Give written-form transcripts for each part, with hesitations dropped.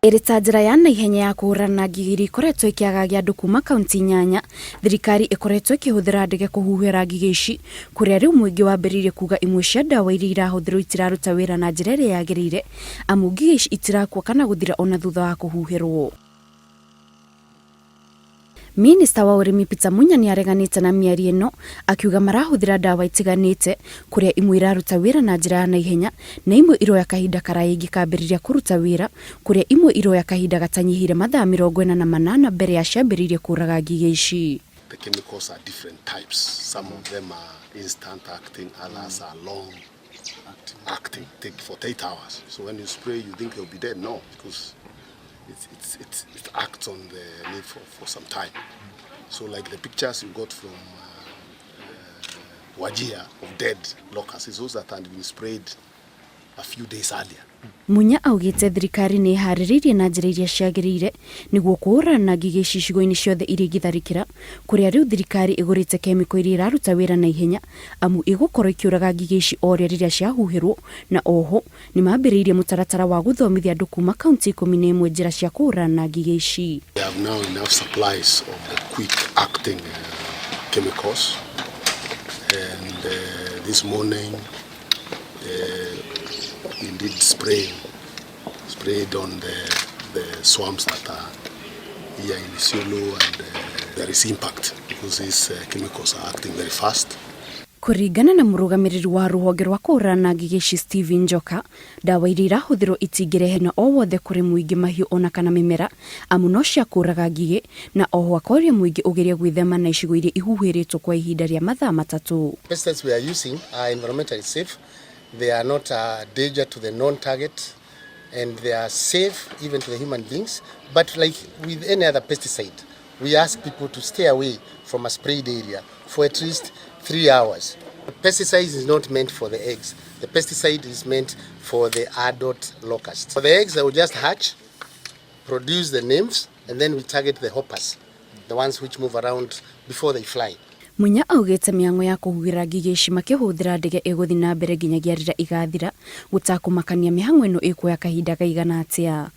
Ĩrĩ ta njĩra ya naihenya ya kũhũrana na ngigĩ iria ikoretwo ikĩagagia andũ kuma kaunti inyanya, thirikari ĩkoretwo ĩkĩhũthĩra ndege kũhuhĩra ngigĩ ici, kũrĩa rĩu mũingĩ wambĩrĩirie kuga imwe cia ndawa iria irahũthĩrwo itiraruta wĩra na njĩra ĩrĩa yagĩrĩire, amu ngigĩ ici itirakua kana gũthira ona thutha wa kũhuhĩrwo. Minista wa ũrĩmi Peter Munya nĩ areganĩte na mĩario ĩno akiuga marahũthĩra ndawa itiganĩte kũrĩa imwe iraruta wĩra na njĩra ya naihenya na imwe iroya kahinda karaya ingĩkambĩrĩria kũruta wĩra kũrĩa imwe iroya kahinda gatanyihĩire mathaa 48 mbere ya ciambĩrĩirie kũraga ngigĩ ici. The chemicals are different types. Some of them are instant acting, others are long acting, take 48 hours. So when you spray, you think they'll be dead. No, because it acts on the need for some time. So like the pictures you got from Wajir of dead locusts, it's those that had been sprayed a few days earlier. Munya augĩte thirikari nĩ ĩharĩrĩirie na njĩra iria ciagĩrĩire nĩguo kũhũrana na ngigĩ ici icigo-inĩ ciothe iria ingĩtharĩkĩra, kũrĩa rĩu thirikari ĩgũrĩte kemiko iria iraruta wĩra na ihenya amu ĩgũkorwo ikĩũraga ngigĩ ici o rĩo rĩrĩa ciahuhĩrwo, na oho nĩ mambĩrĩirie mũtaratara wa gũthomithia andũ kuma kaunti 11 njĩra cia kũhũrana na ngigĩ ici. We have now enough supplies of the quick acting chemicals, and this morning we indeed sprayed on the swamps that are here in Isiolo, and there is impact because these chemicals are acting very fast. Kũringana na mũrũgamĩrĩri wa rũhonge rwa kũhũrana na ngigĩ ici Steven Njoka, ndawa iria irahũthĩrwo itingĩrehe na o wothe kũrĩ mũingĩ, mahiũ ona kana mĩmera, amu no cia kũraga ngigĩ, na oho akoria mũingĩ ũgerie gwĩthema na icigo iria ihuhĩrĩtwo kwa ihinda rĩa mathaa 3. Pesticides we are using are environmentally safe. They are not a danger to the non-target, and they are safe even to the human beings. But like with any other pesticide, we ask people to stay away from a sprayed area for at least 3 hours. The pesticide is not meant for the eggs. The pesticide is meant for the adult locust. For the eggs, they will just hatch, produce the nymphs, and then we target the hoppers, the ones which move around before they fly. Munya augĩte mĩang'o ya kũhuhĩra ngigĩ ici makĩhũthĩra ndege ĩgũthiĩ na mbere nginyagia rĩrĩa igathira, gũtakũmakania mĩhang'o ĩno ĩkuoya kahinda kaigana atĩa.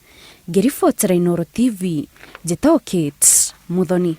Ngĩribotera Inooro TV, njĩtagwo Kate Muthoni.